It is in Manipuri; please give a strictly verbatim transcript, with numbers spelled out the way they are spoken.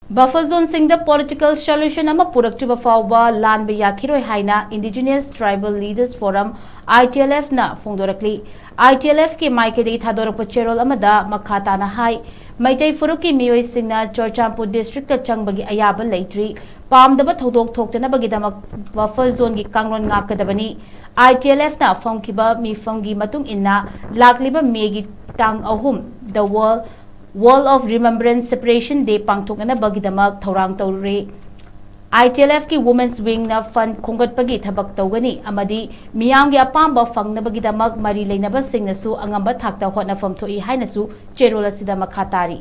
Buffer zoneꯁꯤꯡꯗ political solution ꯑꯃ ꯄꯨꯔꯛꯇ꯭ꯔꯤꯕ ꯐꯥꯎꯕ ꯂꯥꯟꯕ ꯌꯥꯈꯤꯔꯣꯏ ꯍꯥꯏꯅ Indigenous Tribal Leaders Forum, ITLFꯅ ꯐꯣꯡꯗꯣꯔꯛꯂꯤ꯫ ITLFꯀꯤ ꯃꯥꯏꯀꯩꯗꯒꯤ ꯊꯥꯗꯣꯔꯛꯄ ꯆꯦꯔꯣꯜ ꯑꯃꯗ ꯃꯈꯥ ꯇꯥꯅ ꯍꯥꯏ, ꯃꯩꯇꯩ ꯐꯨꯔꯨꯞꯀꯤ ꯃꯤꯑꯣꯏꯁꯤꯡꯅ ꯆꯨꯔꯆꯥꯟꯄꯨꯔ districtꯇ ꯆꯪꯕꯒꯤ ꯑꯌꯥꯕ ꯂꯩꯇ꯭ꯔꯤ꯫ ꯄꯥꯝꯗꯕ ꯊꯧꯗꯣꯛ ꯊꯣꯛꯇꯅꯕꯒꯤꯗꯃꯛ buffer zoneꯒꯤ ꯀꯥꯡꯂꯣꯟ ꯉꯥꯛꯀꯗꯕꯅꯤ꯫ ITLFꯅ ꯐꯪꯈꯤꯕ ꯃꯤꯐꯝꯒꯤ ꯃꯇꯨꯡ ꯏꯟꯅ ꯂꯥꯛꯂꯤꯕ ꯃꯦꯒꯤ ꯇꯥꯡ ꯑꯍꯨꯝ, the World, Wall of Remembrance Separation Day ꯄꯥꯡꯊꯣꯛꯅꯅꯕꯒꯤꯗꯃꯛ ꯊꯧꯔꯥꯡ ꯇꯧꯔꯦ꯫ ITLFꯀꯤ Women's Wingꯅ fund ꯈꯣꯝꯒꯠꯄꯒꯤ ꯊꯕꯛ ꯇꯧꯒꯅꯤ ꯑꯃꯗꯤ ꯃꯤꯌꯥꯝꯒꯤ ꯑꯄꯥꯝꯕ ꯐꯪꯅꯕꯒꯤꯗꯃꯛ ꯃꯔꯤ ꯂꯩꯅꯕꯁꯤꯡꯅꯁꯨ ꯑꯉꯝꯕ ꯊꯥꯛꯇ ꯍꯣꯠꯅꯐꯝ ꯊꯣꯛꯏ ꯍꯥꯏꯅꯁꯨ ꯆꯦꯔꯣꯜ ꯑꯁꯤꯗ ꯃꯈꯥ ꯇꯥꯔꯤ꯫